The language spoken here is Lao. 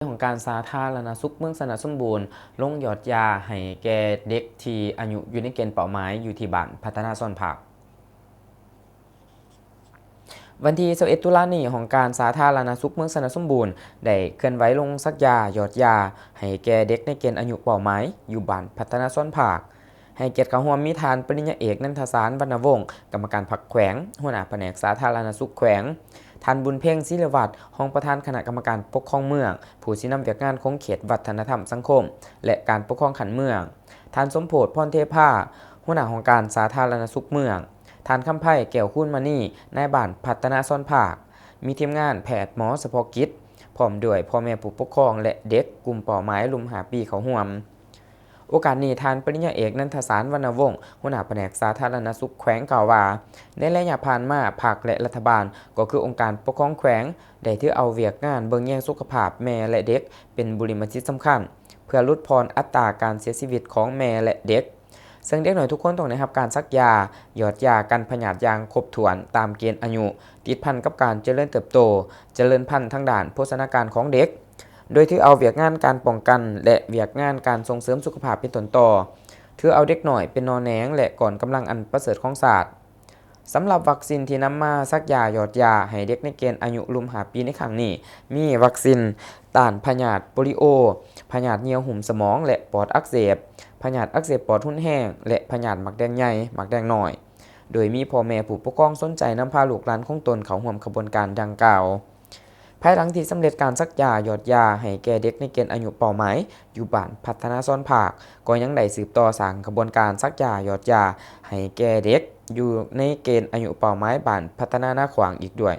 ຂອງການສາທາລະນະສຸກເມືອງຊະນະສົມບູນ ລົງຢອດຢາໃຫ້ແກ່ເດັກທີ່ອາຍຸຢູ່ໃນເກນເປົ້າໝາຍ ຢູ່ທີ່ບ້ານພັດທະນາຊອນພາກ. ວັນທີຊາວເອັດ ຕຸລານີ້, ຫ້ອງການສາທາລະນະສຸກເມືອງຊະນະສົມບູນ ໄດ້ເຄື່ອນໄຫວລົງສັກຢາຢອດຢາໃຫ້ແກ່ເດັກໃນເກນອາຍຸເປົ້າໝາຍ ຢູ່ບ້ານພັດທະນາຊອນພາກ. ໃຫ້ກຽດເຂົ້າຮ່ວມມີທ່ານປະລິນຍາເອກ ນັນທະສານ ວັນນະວົງ ກຳມະການພັກແຂວງ, ຫົວໜ້າພະແນກສາທາລະນະສຸກແຂວງ, ທ່ານ ບຸນເພັງ ສີລະວັດ ຮອງປະທານຄະນະກຳມະການປົກຄອງເມືອງ, ຜູ້ຊີ້ນຳວຽກງານຂົງເຂດວັດທະນະທຳສັງຄົມ ແລະ ການປົກຄອງຂັ້ນເມືອງ, ທ່ານ ສົມໂພດ ພອນເທພາ ຫົວໜ້າຫ້ອງການສາທາລະນະສຸກເມືອງ, ທ່ານ ຄຳໄພ ແກ້ວຄູນມະນີ ນາຍບ້ານພັດທະນາຊອນພາກ, ມີທີມງານແພດໝໍສະເພາະກິດ ພ້ອມດ້ວຍພໍ່ແມ່ຜູ້ປົກຄອງ ແລະ ເດັກກຸ່ມເປົ້າໝາຍ ລຸ່ມຫ້າປີ ເຂົ້າຮ່ວມ. ໂອກາດນີ້, ທ່ານປະລິນຍາເອກ ນັນທະສານ ວັນນະວົງ ຫົວໜ້າພະແນກສາທາລະນະສຸກແຂວງ ກ່າວວ່າ ໃນໄລຍະຜ່ານມາ, ພັກ ແລະ ລັດຖະບານ ກໍຄືອົງການປົກຄອງແຂວງ ໄດ້ຖືເອົາວຽກງານເບິ່ງແຍງສຸຂະພາບແມ່ ແລະ ເດັກ ເປັນບຸລິມະສິດສຳຄັນ ເພື່ອຫຼຸດຜ່ອນອັດຕາການເສຍຊີວິດຂອງແມ່ ແລະ ເດັກ, ເຊິ່ງເດັກນ້ອຍທຸກຄົນຕ້ອງໄດ້ຮັບການສັກຢາຢອດຢາກັນພະຍາດຢ່າງຄົບຖ້ວນຕາມເກນອາຍຸ, ຕິດພັນກັບການຈະເລີນເຕີບໂຕ, ຈະເລີນພັນທາງດ້ານໂພຊະນາການຂອງເດັກ. ໂດຍຖືເອົາວຽກງານການປ້ອງກັນ ແລະ ວຽກງານການສົ່ງເສີມສຸຂະພາບເປັນຕົ້ນຕໍ. ຖືເອົາເດັກນ້ອຍເປັນໜໍ່ແໜງ ແລະ ກ້ອນກຳລັງອັນປະເສີດຂອງຊາດ. ສຳລັບວັກຊີນທີ່ນຳມາສັກຢາຢອດຢາໃຫ້ເດັກໃນເກນອາຍຸລຸ່ມຫ້າປີໃນຄັ້ງນີ້ ມີວັກຊີນຕ້ານພະຍາດໂປລິໂອ, ພະຍາດເຫຍື້ອຫຸ້ມສະໝອງ ແລະ ປອດອັກເສບ, ພະຍາດອັກເສບປອດຮຸນແຮງ ແລະ ພະຍາດໝາກແດງໃຫຍ່, ໝາກແດງນ້ອຍ. ໂດຍມີພໍ່ແມ່ຜູ້ປົກຄອງສົນໃຈນຳພາລູກຫຼານຂອງຕົນເຂົ້າຮ່ວມຂະບວນການດັ່ງກ່າວ. ພາຍຫຼັງທີ່ສຳເລັດການສັກຢາຢອດຢາໃຫ້ແກ່ເດັກໃນເກນອາຍຸເປົ້າໝາຍ ຢູ່ບ້ານພັດທະນາຊອນພາກ ກໍຍັງໄດ້ສືບຕໍ່ສ້າງຂະບວນການສັກຢາຢອດຢາໃຫ້ແກ່ເດັກຢູ່ໃນເກນອາຍຸເປົ້າໝາຍບ້ານພັດທະນານາຂວາງອີກດ້ວຍ.